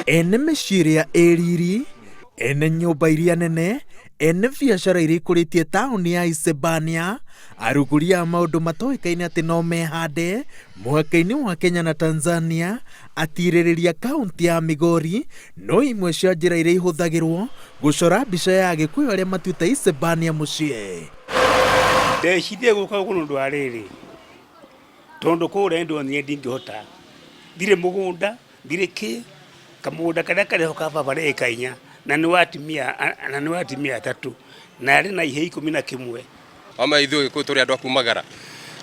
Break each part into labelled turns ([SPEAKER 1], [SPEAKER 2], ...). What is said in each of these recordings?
[SPEAKER 1] Ene mĩciĩ ĩrĩa ĩ riri, ene nyũmba iria nene, ene biacara iria ikũrĩtie taũni ya Isebania, arugũria a maũndũ matoĩkaine atĩ no mehande mũhaka-inĩ wa Kenya na Tanzania, atirĩrĩria kaunti ya Migori no imwe cia njĩra iria ihũthagĩrwo gũcora mbica ya Agĩkũyũ arĩa matuĩte Isebania mũciĩ.
[SPEAKER 2] Ndecirie gũka gũkũ nĩ ũndũ wa rĩrĩ, tondũ kũrĩa nĩndonire ndingĩhota, ndirĩ mũgũnda, ndirĩ kĩ, kamũgũnda karĩa karĩ ho ka baba nĩ ĩka inya, na nĩ wa atumia, na nĩ wa atumia atatũ, na arĩ na ihĩĩ 11.
[SPEAKER 3] Wama ithuĩ Gĩkũyũ tũrĩ andũ a kumagara,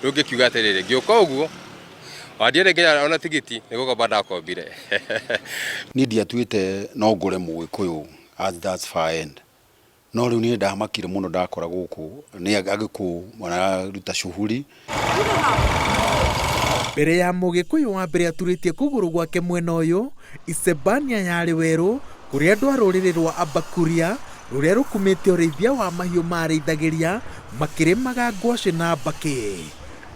[SPEAKER 3] rĩu ngĩkiuga atĩrĩrĩ, ngĩũka ũguo, ona ndiarĩ nginya ona tigiti, nĩ gũkomba ndakombire.
[SPEAKER 4] Niĩ ndiatuĩte no ngũre Mũgĩkũyũ at that far end. No rĩu niĩ ndamakire mũno ndakora gũkũ nĩ Agĩkũyũ mararuta shughuli.
[SPEAKER 1] Mbere ya Mũgĩkũyũ wa mbere aturĩtie kũgũrũ gwake mwena ũyũ, Isebania yarĩ werũ kũrĩa andũ a rũrĩrĩ rwa Abakuria rũrĩa rũkumĩte ũrĩithia wa mahiũ marĩithagĩria makĩrĩmaga ngwacĩ na mbakĩ.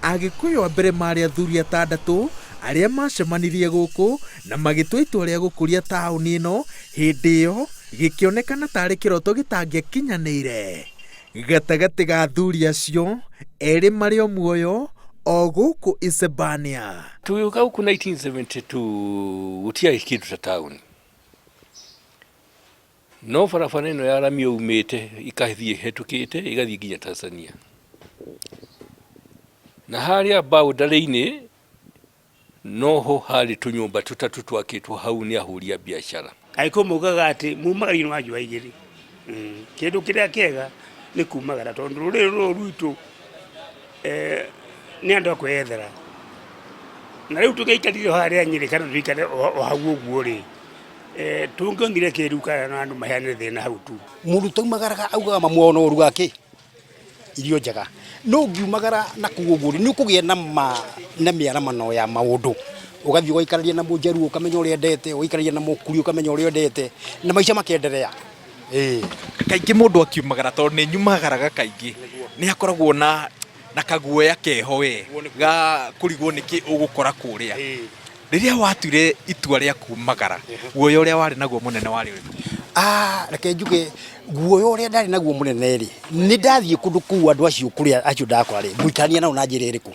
[SPEAKER 1] Agĩkũyũ a mbere marĩ athuri atandatũ arĩa macemanirie gũkũ na magĩtua itua rĩa gũkũria taũni ĩno. Hĩndĩ ĩyo gĩkĩonekana tarĩ kĩroto gĩtangĩakinyanĩire. Gatagatĩ ga athuri acio erĩ marĩ o muoyo o gũkũ Isebania.
[SPEAKER 2] Tũgĩũka gũkũ 1972 gũtiarĩ kĩndũ ta taũni, no barabara ĩno ya rami yaumĩte ĩkathiĩ ĩhetũkĩte ĩgathiĩ nginya Tanzania, na harĩa boundary-inĩ noho harĩ tũnyũmba tũtatũ twakĩtwo hau nĩ ahũri a biacara. Agĩkũyũ maugaga atĩ mumagario wa njũa igĩrĩ. Kĩndũ kĩrĩa kĩega nĩ kumagara tondũ rũrĩrĩ rũrũ rwitũ nĩ andũ a kwĩyethera. Na rĩu tũngĩaikarire o harĩa Nyĩrĩ kana tũikare o hau ũguo rĩ, tũngĩonire kĩruru kana andũ maheane thĩna hau tu.
[SPEAKER 4] Mũndũ ũtaumagaraga augaga mamu wao no ũrugaga kĩ? Irio njega. No ũngiumagara na kũu ũguo rĩ, nĩ ũkũgĩa na ma na mĩaramano ya maũndũ. Ũgathiĩ ũgaikarania na mũnjaruo ũkamenya ũrĩa endete, ũgaikarania na mũkuria ũkamenya ũrĩa endete, na maica makenderea. Ĩĩ.
[SPEAKER 1] Kaingĩ mũndũ akiumagara, tondũ nĩ nyumagaraga kaingĩ, nĩ akoragwo na na kaguoya keho we ga kũrigwo nĩkĩ ũgũkora kũrĩa. Rĩrĩa watuire itua rĩa kumagara, guoya ũrĩa warĩ naguo mũnene warĩ ũrĩkũ?
[SPEAKER 4] Ah, reke njuge guoya ũrĩa ndarĩ naguo mũnene rĩ, nĩ ndathiĩ kũndũ kũu andũ acio kũrĩa acio ndakora rĩ, ngũikarania nao na njĩra ĩrĩkũ?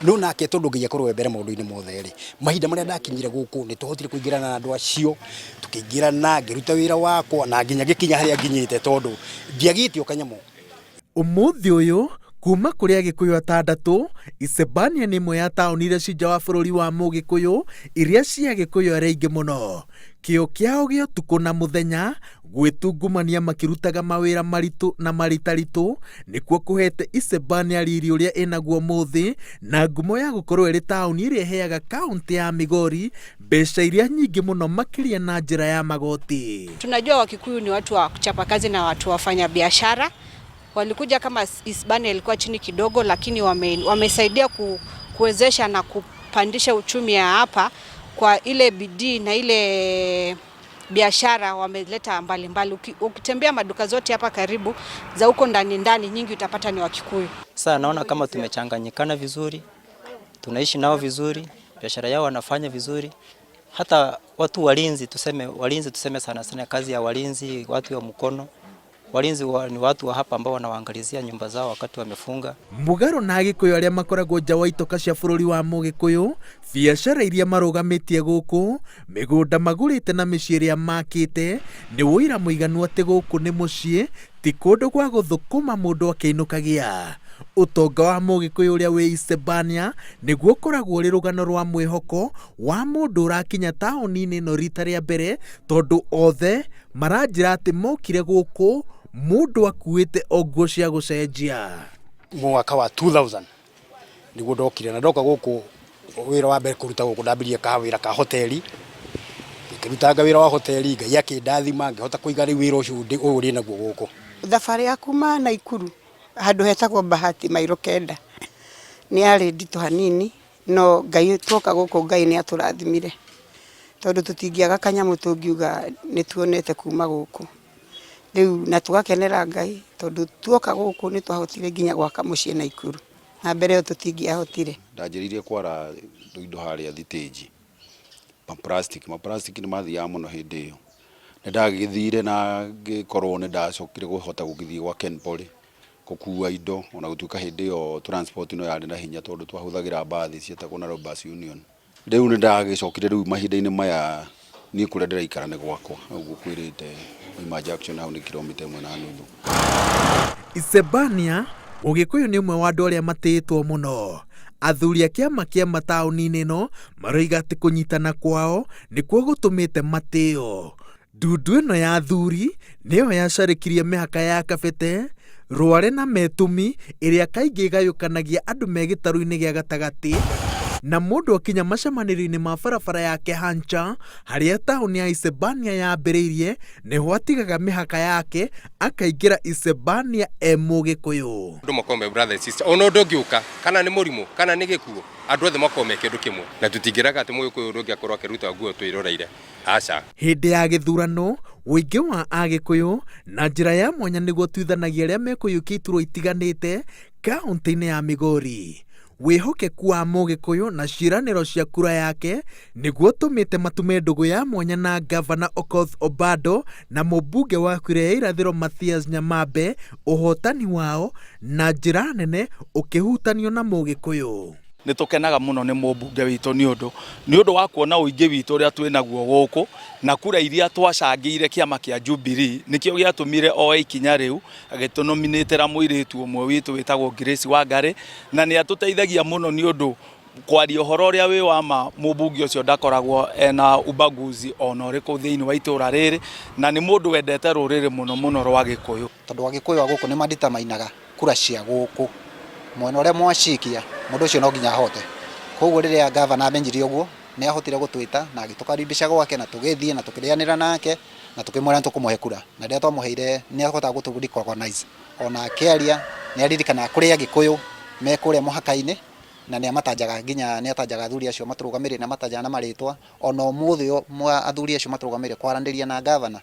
[SPEAKER 4] No nake tondũ Ngai akorwo e mbere maũndũ-inĩ mothe rĩ, mahinda marĩa ndakinyire gũkũ nĩ twahotire kũingĩrana na andũ acio, tũkĩingĩrana, ngĩruta wĩra wakwa na nginya ngĩkinya harĩa nginyĩte tondũ ndiagĩte o kanyamũ.
[SPEAKER 1] Ũmũthĩ ũyũ, kuma kũrĩ Agĩkũyũ atandatũ, Isebania nĩ ĩmwe ya taũni iria ci nja wa bũrũri wa Mũgĩkũyũ iria ci Agĩkũyũ arĩa aingĩ mũno. Kĩo kĩao gĩa ũtukũ na mũthenya, gwĩtungumania makĩrutaga mawĩra maritũ na maritaritũ, nĩkuo kũhete Isebania riri ũrĩa ĩnaguo ũmũthĩ na ngumo ya gũkorwo ĩrĩ taũni ĩrĩa ĩheaga kaũntĩ ya Migori mbeca iria nyingĩ mũno makĩria na njĩra ya magoti.
[SPEAKER 5] Tunajua Wakikuyu ni watu wa kuchapa kazi na watu wafanya biashara. Walikuja kama Isebania ilikuwa chini kidogo, lakini wamesaidia kuwezesha na kupandisha uchumi ya hapa kwa ile bidii na ile biashara wameleta mbalimbali. Ukitembea maduka zote hapa karibu za huko ndani ndani, nyingi utapata ni Wakikuyu.
[SPEAKER 6] Sasa naona kama tumechanganyikana vizuri, tunaishi nao vizuri, biashara yao wanafanya vizuri. Hata watu walinzi, tuseme walinzi, tuseme sana sana kazi ya walinzi, watu wa mkono. Walinzi ni watu wa hapa ambao wanawaangalizia nyumba zao wakati wamefunga.
[SPEAKER 1] Mũgarũ na Agĩkũyũ arĩa makoragwo nja wa itoka cia bũrũri wa Mũgĩkũyũ, biacara iria marũgamĩtie gũkũ, mĩgũnda magũrĩte na mĩciĩ ĩrĩa makĩte, nĩ ũira mũiganu atĩ gũkũ nĩ mũciĩ, ti kũndũ gwa gũthũkũma mũndũ akĩinũkagia. Ũtonga wa Mũgĩkũyũ ũrĩa wĩ Isebania nĩguo ũkoragwo ũrĩ rũgano rwa mwĩhoko wa mũndũ ũrakinya taũni-inĩ ĩno rita rĩa mbere, tondũ othe maranjĩra atĩ mokire gũkũ mũndũ akuĩte o nguo cia gũcenjia.
[SPEAKER 4] Mwaka wa 2000 nĩguo ndokire, na ndoka gũkũ wĩra wa mbere kũruta gũkũ ndambirie ka wĩra ka hoteli, ngĩrutanga wĩra wa hoteli, Ngai akĩndathima ngĩhota kũiga rĩu wĩra ũcio ũyũ ndĩ naguo gũkũ.
[SPEAKER 7] Thabarĩ ya kuma Naikuru handũ hetagwo Bahati mairo 9 nĩ yarĩ nditũ hanini, no Ngai tuoka gũkũ Ngai nĩ atũrathimire tondũ tũtingĩaga kanyamũ tũngiuga nĩ tuonete kuma gũkũ. Rĩu na tũgakenera Ngai tondũ tuoka gũkũ nĩ twahotire nginya gwaka mũciĩ Naikuru, na mbere ĩyo tũtingĩahotire.
[SPEAKER 4] Ndanjĩrĩirie kwara indo harĩa thitĩnji.
[SPEAKER 8] Ma plastic, ma plastic nĩ mathiaga mũno hĩndĩ ĩyo. Nĩ ndagĩthire na ngĩkorwo nĩ ndacokire kũhota gũgĩthiĩ gwa Kenpoly gũkua indo ona gũtuĩka hĩndĩ ĩyo transport no yarĩ na hinya tondũ twahũthagĩra mbathi cietagwo Nairobi Bus Union. Rĩu nĩ ndagĩcokire rĩu mahinda-inĩ maya niĩ kũrĩa ndĩraikara nĩ gwakwa ũguo kwĩrĩte Waima Junction hau nĩ kilomita ĩmwe na nuthu.
[SPEAKER 1] Isebania, Mũgĩkũyũ nĩ ũmwe wa andũ arĩa matĩĩtwo mũno. Athuri a kĩama kĩa mataũni-inĩ ĩno maroiga atĩ kũnyitana kwao nĩkuo gũtũmĩte matĩo. Ndundu ĩno ya athuri nĩyo yacarĩkirie mĩhaka ya Kabete, Rware na Metũmi ĩrĩa kaingĩ ĩgayũkanagia andũ me gĩtarũ-inĩ gĩa gatagatĩ na mũndũ akinya macemanĩrio-inĩ ma barabara ya Kehancha harĩa taũni ya Isebania yambĩrĩirie nĩho atigaga mĩhaka yake akaingĩra Isebania e Mũgĩkũyũ.
[SPEAKER 3] Andũ makorwo me brother and sister ona ũndũ ũngĩũka kana nĩ mũrimũ kana nĩ gĩkuũ andũ othe makorwo me kĩndũ kĩmwe na tũtingĩraga atĩ Mũgĩkũyũ ũrĩa ũngĩ akorwo akĩruta nguo twĩroreire aca.
[SPEAKER 1] Hĩndĩ ya gĩthurano, ũingĩ wa Agĩkũyũ na njĩra ya mwanya nĩguo ũtuithanagia arĩa mekũiyũkia iturwa itiganĩte kaũntĩ-inĩ ya Migori. Wĩhokeku wa Mũgĩkũyũ na ciĩranĩro cia kura yake nĩguo ũtũmĩte matume ndũgũ ya mwanya na Ngavana Okoth Obado na mũmbunge wa Kuria ya Irathĩro Mathias Nyamambe, ũhotani wao na njĩra nene ũkĩhutanio na Mũgĩkũyũ.
[SPEAKER 9] Nĩ tũkenaga mũno nĩ mũmbunge witũ nĩ ũndũ nĩ ũndũ wa kuona ũingĩ witũ ũrĩa twĩ naguo gũkũ na kura iria twacangĩire kĩama kĩa Jubilee nĩkĩo gĩatũmire oe ikinya rĩu agĩtũnominĩtĩra mũirĩtu ũmwe witũ wĩtagwo Grace Wangari na nĩ atũteithagia mũno nĩ ũndũ kwaria ũhoro ũrĩa wĩ wa ma mũmbunge ũcio ndakoragwo ena ubaguzi ona ũrĩkũ thĩinĩ wa itũra rĩrĩ na nĩ mũndũ wendete rũrĩrĩ mũno mũno rwa Gĩkũyũ.
[SPEAKER 4] Tondũ Agĩkũyũ a gũkũ nĩ maditamainaga kura cia gũkũ mwena ũrĩa mwacikia mũndũ ũcio no nginya ahote. Koguo rĩrĩa ngavana amenyire ũguo nĩ ahotire gũtwĩta na agĩtũkaribisha gwake na tũgĩthiĩ na tũkĩrĩanĩra nake na tũkĩmwĩra nĩ tũkũmũhe kura. Na rĩrĩa twamũheire nĩ ahotaga gũtũ recognize ona akĩaria nĩ aririkanaga kũrĩ Agĩkũyũ me kũrĩa mũhaka-inĩ na nĩ amatanjaga nginya nĩ atanjaga athuri acio matũrũgamĩrĩire nĩ amatanjaga na marĩtwa. Ona ũmũthĩ ũyũ athuri acio matũrũgamĩrĩire kwaranĩria na ngavana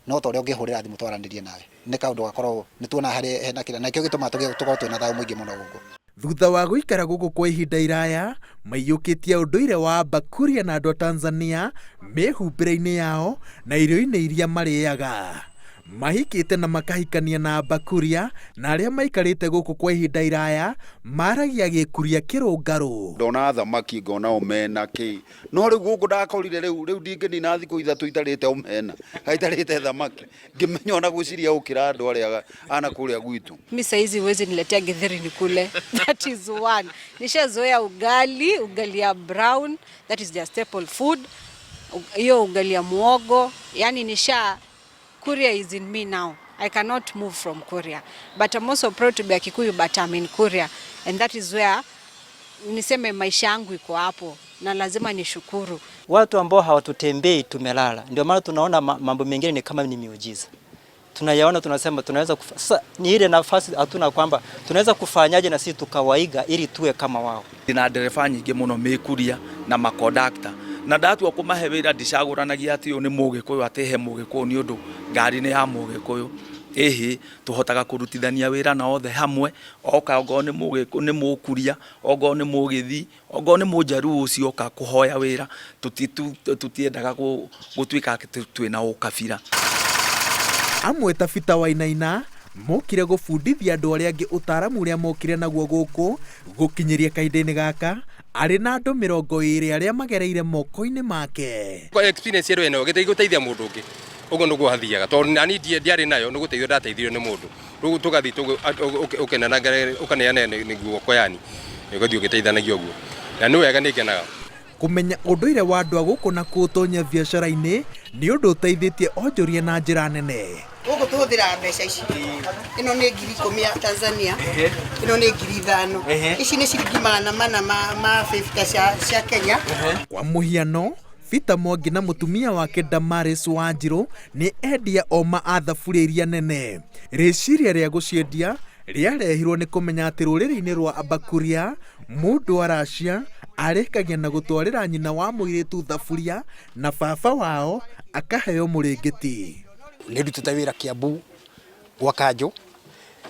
[SPEAKER 4] no ta ũrĩa ũngĩhũrĩra thimũ twaranĩrie nawe. Nĩ kaũndũ gakoragwo nĩ tuonaga harĩa hena kĩrĩa na nĩkĩo gĩtũmaga tũkorwo twĩna thayũ mũingĩ mũno gũkũ.
[SPEAKER 1] Thutha wa gũikara gũkũ kwa ihinda iraya, maiyũkĩtie ũndũire wa Abakuria na andũ a Tanzania mĩhumbĩre-inĩ yao na irio-inĩ iria marĩaga. Mahikĩte na makahikania na Abakuria na arĩa maikarĩte gũkũ kwa ihinda iraya maragia Gĩkuria kĩrũngarũ.
[SPEAKER 8] Ndona thamaki ngona omena kĩ no rĩu gũkũ ndakorire rĩu rĩu ndingĩnina thikũ ithatũ itarĩte omena itarĩte thamaki ngĩmenya ona gwĩciria gũkĩra andũ arĩa ana kũrĩa gwitũ.
[SPEAKER 5] Mi saizi huwezi niletea githeri nikule. That is one. Nishazoea ugali, ugali ya brown, that is their staple food. Hiyo ugali ya muogo, yani nisha Kuria is in me now. I cannot move from Kuria. But I'm also proud to be a Kikuyu, but I'm in Kuria. And that is where niseme maisha yangu iko hapo na lazima nishukuru.
[SPEAKER 6] Watu ambao hawatutembei tumelala, ndio maana tunaona mambo mengine ni kama ni miujiza tunayaona, tunasema tunaweza sasa ni ile nafasi hatuna kwamba tunaweza kufanyaje na sisi tukawaiga ili tuwe kama wao.
[SPEAKER 9] Ndĩna ndereba nyingĩ mũno mĩkuria na makondakta na ndatua kũmahe wĩra ndicagũranagia atĩ ũyũ nĩ Mũgĩkũyũ atĩ he Mũgĩkũyũ nĩ ũndũ ngari nĩ ya Mũgĩkũyũ ĩhĩ tũhotaga kũrutithania wĩra na othe hamwe oka ongorwo nĩ Mũgĩkũyũ nĩ Mũkuria ongorwo nĩ Mũgĩthii ongorwo nĩ Mũjaruo ũcio oka kũhoya wĩra tũtiendaga gũtuĩka atĩ twĩna ũkabira.
[SPEAKER 1] Amwe ta Peter Wainaina mokire gũbundithia andũ arĩa angĩ ũtaaramu ũrĩa mokire naguo gũkũ gũkinyĩria kahinda-inĩ gaka arĩ na andũ 20 arĩa magereire moko-inĩ make.
[SPEAKER 3] Kwa experience ĩrĩa ĩnayo gĩteithia gũteithia mũndũ ũngĩ ũguo nĩguo hathiaga tondũ nani ndiarĩ nayo nĩ gũteithio ndateithirio nĩ mũndũ rĩu tũgathiĩ ũkaneana nĩ guoko yani ũgathiĩ ũgĩteithanagia ũguo na nĩ wega nĩ ngenaga.
[SPEAKER 1] Kũmenya ũndũire wa andũ a gũkũ na kũũtonya biacara-inĩ nĩ ũndũ ũteithĩtie onjoria na njĩra nene.
[SPEAKER 7] Gũkũ tũhũthĩraga mbeca ici ĩno nĩ 10,000 ya Tanzania ĩno nĩ 5,000 ici nĩ ciringi 400 ma 50 cia Kenya.
[SPEAKER 1] Kwa mũhiano Peter Mwangi na mũtumia wake Damaris Wanjiru nĩ endia oma a thaburia iria nene. Rĩciria rĩa gũciendia rĩarehirwo nĩ kũmenya atĩ rũrĩrĩ-inĩ rwa Abakuria mũndũ aracia arĩkagia na gũtwarĩra nyina wa mũirĩtu thaburia na baba wao akaheo mũrĩngĩti.
[SPEAKER 4] Nĩ ndutĩte wĩra Kiambu gwa kanjũ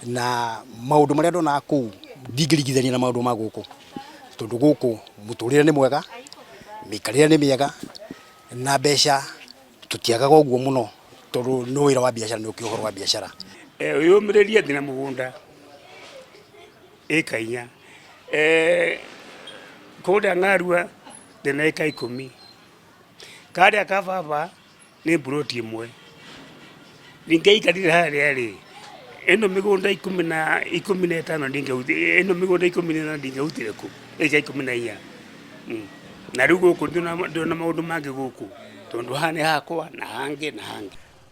[SPEAKER 4] na maũndũ marĩa ndonaga kũu ndingĩringithania na maũndũ ma gũkũ tondũ gũkũ mũtũrĩre nĩ mwega, mĩikarĩre nĩ mĩega Na mbeca tũtiagaga ũguo mũno tondũ nĩ wĩra wa biacara nĩ ũkĩũĩ ũhoro wa biacara.
[SPEAKER 2] Wĩyũmĩrĩrie ndĩna mũgũnda ĩka inya, kũrĩa Ng'arua ndĩna ĩka ikũmi, karĩa ka baba nĩ mburoti ĩmwe. Ingĩaikarire harĩa rĩ, ĩno mĩgũnda 15 ĩno mĩgũnda 14 ndingĩarutire kũ? Ĩka 14. Na rĩu gũkũ ndĩrona maũndũ mangĩ gũkũ tondũ haha nĩ hakwa na hangĩ na hangĩ.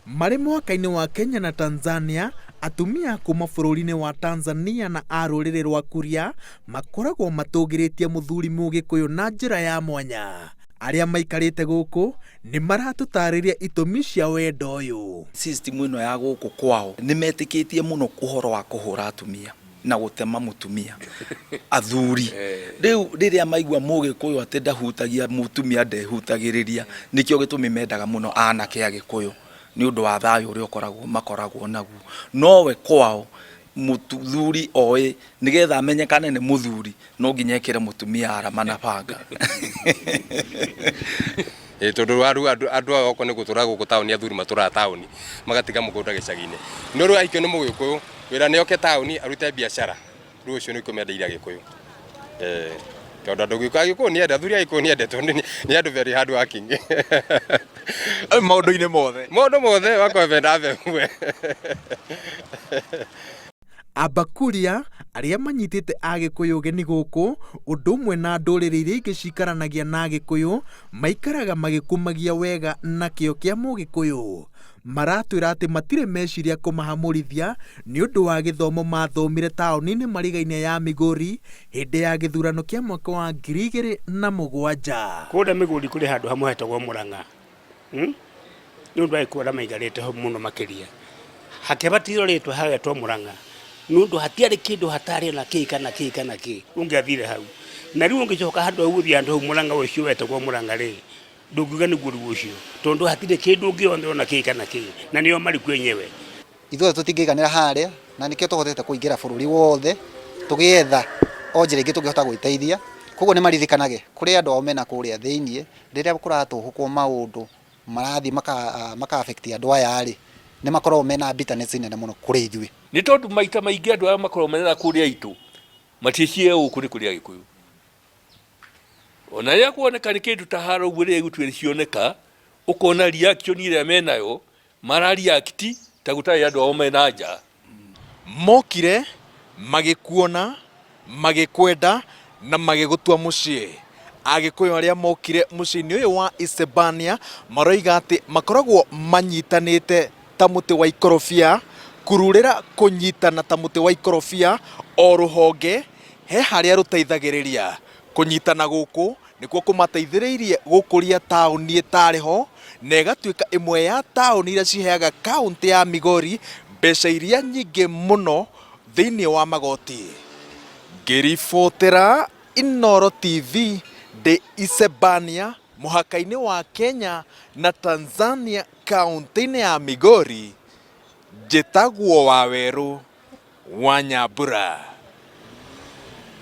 [SPEAKER 1] Marĩ mũhaka-inĩ wa Kenya na Tanzania, atumia kuuma bũrũri-inĩ wa Tanzania na a rũrĩrĩ rwa Kuria makoragwo matũgĩrĩtie mũthuri Mũgĩkũyũ na njĩra ya mwanya. Arĩa maikarĩte gũkũ nĩ maratũtarĩria itũmi cia wendo ũyũ.
[SPEAKER 9] System ĩno ya gũkũ kwao nĩ metĩkĩtie mũno ũhoro wa kũhũra atumia na gũtema mũtumia athuri. Rĩu rĩrĩa maigua mũgĩkũyũ atĩ ndahutagia mũtumia ndehutagĩrĩria, nĩkĩo gĩtũmi mendaga mũno anake agĩkũyũ nĩ ũndũ wa thayũ ũrĩa ũkoragwo makoragwo naguo. Nowe kwao mũthuri oĩ nĩgetha amenyekane nĩ mũthuri no nginya ekĩre mũtumia arama na banga.
[SPEAKER 3] Ĩ tondũ rĩu andũ andũ aya okorwo nĩ gũtũra gũkũ taũni athuri matũraga taũni magatiga mũgũnda gĩcagi-inĩ. No rĩu aikio nĩ mũgĩkũyũ wĩra nĩ oke taũni arute biacara rĩu ũcio nĩkĩo mendeire agĩkũyũ. Ĩĩ tondũ andũ agĩkũyũ nĩ ende athuri agĩkũyũ nĩ ende tondũ nĩ andũ very hard working.
[SPEAKER 10] Maũndũ-inĩ mothe.
[SPEAKER 3] Maũndũ mothe wakorwo menda mbembe.
[SPEAKER 1] Abakuria arĩa manyitĩte Agĩkũyũ ũgeni gũkũ, ũndũ ũmwe na ndũrĩrĩ iria ingĩ cikaranagia na Agĩkũyũ, maikaraga magĩkumagia wega na kĩo kĩa Mũgĩkũyũ. Maratwĩra atĩ matirĩ meciria kũmahamũrithia nĩ ũndũ wa gĩthomo mathomire taũni-inĩ marigaine ya Migori hĩndĩ ya gĩthurano kĩa mwaka wa 2007.
[SPEAKER 2] Kũrĩa Migori kũrĩ handũ hamwe hetagwo Mũrang'a. Hmm? Nĩ ũndũ agĩkũyũ arĩa maikarĩte ho mũno makĩria. Hakĩbatithio rĩtwa hagetwo Mũrang'a nĩ ũndũ hatiarĩ kĩndũ hatarĩ ona kĩ kana kĩ kana kĩ ũngĩathire hau. Na rĩu ũngĩcoka handũ hau ũthiĩ handũ hau Mũrang'a ũcio wetagwo Mũrang'a rĩ, ndũngiuga nĩguo rĩu ũcio tondũ hatirĩ kĩndũ ũngĩona ona kĩ kana kĩ na nĩo marĩ kuo enyewe.
[SPEAKER 11] Ithuothe tũtingĩiganĩra harĩa na nĩkĩo tũhotete kũingĩra bũrũri wothe tũgĩetha o njĩra ingĩ tũngĩhota gwĩteithia. Koguo nĩ maririkanage kũrĩ andũ ao mena kũrĩa thĩiniĩ rĩrĩa kũratũhũkwo maũndũ marathiĩ maka affect andũ aya rĩ, nĩ makoragwo mena bitterness nene mũno kũrĩ ithuĩ.
[SPEAKER 12] Nĩ tondũ maita maingĩ andũ arĩa makoragwo mena kũrĩa aitũ matiĩciria gũkũ nĩ kũrĩ Agĩkũyũ. Ona rĩrĩa kuoneka nĩ kĩndũ ta haro ũguo rĩrĩa igũtuĩra cioneka, ũkona reaction ĩrĩa menayo, mara react ta gũtarĩ andũ ao mena nja.
[SPEAKER 1] Mokire, magĩkuona, magĩkwenda na magĩgũtua mũciĩ. Agĩkũyũ arĩa mokire mũciĩ-inĩ ũyũ wa Isebania maroiga atĩ makoragwo manyitanĩte ta mũtĩ wa ikorobia, kururĩra kũnyitana ta mũtĩ wa ikorobia, o rũhonge he harĩa rũteithagĩrĩria. Kũnyitana gũkũ nĩkuo kũmateithĩrĩirie gũkũria taũni ĩtarĩ ho na ĩgatuĩka ĩmwe ya taũni iria ciheaga kaũntĩ ya Migori mbeca iria nyingĩ mũno thĩinĩ wa magoti. Ngĩribotera Inooro TV ndĩ Isebania mũhaka-inĩ wa Kenya na Tanzania kaũntĩ-inĩ ya Migori, njĩtagwo Wawerũ wa Nyambura.